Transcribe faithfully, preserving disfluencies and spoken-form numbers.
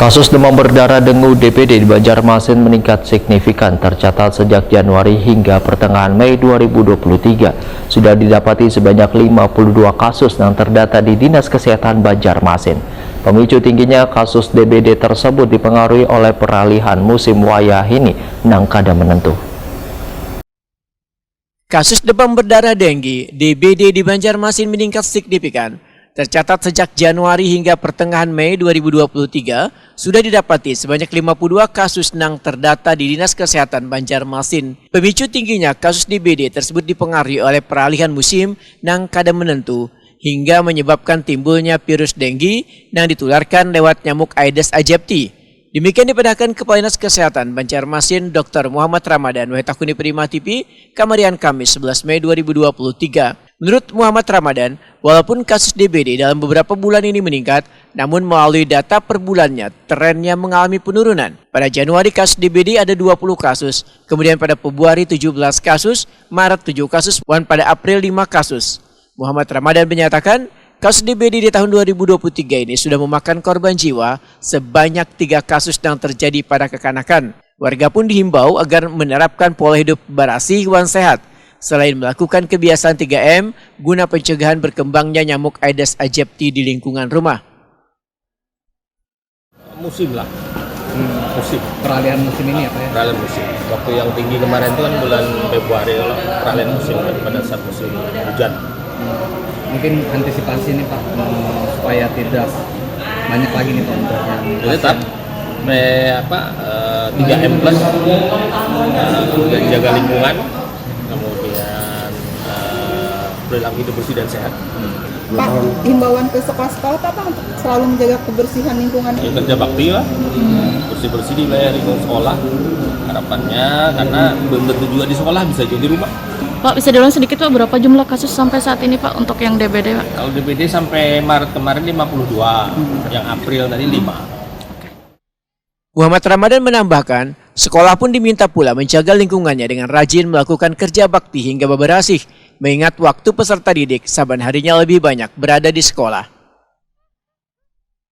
Kasus demam berdarah dengue D B D di Banjarmasin meningkat signifikan, tercatat sejak Januari hingga pertengahan Mei dua ribu dua puluh tiga. Sudah didapati sebanyak lima puluh dua kasus yang terdata di Dinas Kesehatan Banjarmasin. Pemicu tingginya kasus D B D tersebut dipengaruhi oleh peralihan musim wayah ini nang kada menentu. Kasus demam berdarah denggi, D B D, di Banjarmasin meningkat signifikan. Tercatat sejak Januari hingga pertengahan Mei dua ribu dua puluh tiga, sudah didapati sebanyak lima puluh dua kasus nang terdata di Dinas Kesehatan Banjarmasin. Pemicu tingginya kasus D B D tersebut dipengaruhi oleh peralihan musim nang kada menentu, hingga menyebabkan timbulnya virus denggi nang ditularkan lewat nyamuk Aedes aegypti. Demikian dipadahkan Kepala Dinas Kesehatan Banjarmasin, Doktor Muhammad Ramadan, wahai takuni Prima T V, kamarian Kamis sebelas Mei dua ribu dua puluh tiga. Menurut Muhammad Ramadan, walaupun kasus D B D dalam beberapa bulan ini meningkat, namun melalui data per bulannya, trennya mengalami penurunan. Pada Januari kasus D B D ada dua puluh kasus, kemudian pada Februari tujuh belas kasus, Maret tujuh kasus, wan pada April lima kasus. Muhammad Ramadan menyatakan, kasus D B D di tahun dua ribu dua puluh tiga ini sudah memakan korban jiwa sebanyak tiga kasus yang terjadi pada kekanakan. Warga pun dihimbau agar menerapkan pola hidup barasih wan sehat, selain melakukan kebiasaan tiga M guna pencegahan berkembangnya nyamuk Aedes aegypti di lingkungan rumah. Musim lah, Hmm. musim, Peralihan musim ini apa ya? peralihan musim. Waktu yang tinggi kemarin itu kan bulan Februari, kalau peralihan musim kan, pada saat musim hujan. Mungkin antisipasi nih Pak, eh, supaya tidak banyak lagi nih Pak untuk yang Jadi tetap eh, apa eh, tiga M plus, menjaga lingkungan, kemudian eh, perilaku hidup bersih dan sehat. Pak, himbauan ke sekolah-sekolah Pak, Pak untuk selalu menjaga kebersihan lingkungan. Ya, kerja bakti lah, bersih bersih di wilayah lingkungan sekolah. Harapannya, karena belum tentu juga di sekolah, bisa juga di rumah. Pak, bisa diulang sedikit Pak, berapa jumlah kasus sampai saat ini Pak untuk yang D B D Pak? Kalau D B D sampai Maret kemarin lima puluh dua, yang April tadi lima. Muhammad Ramadan menambahkan, sekolah pun diminta pula menjaga lingkungannya dengan rajin melakukan kerja bakti hingga beberasih, mengingat waktu peserta didik saban harinya lebih banyak berada di sekolah.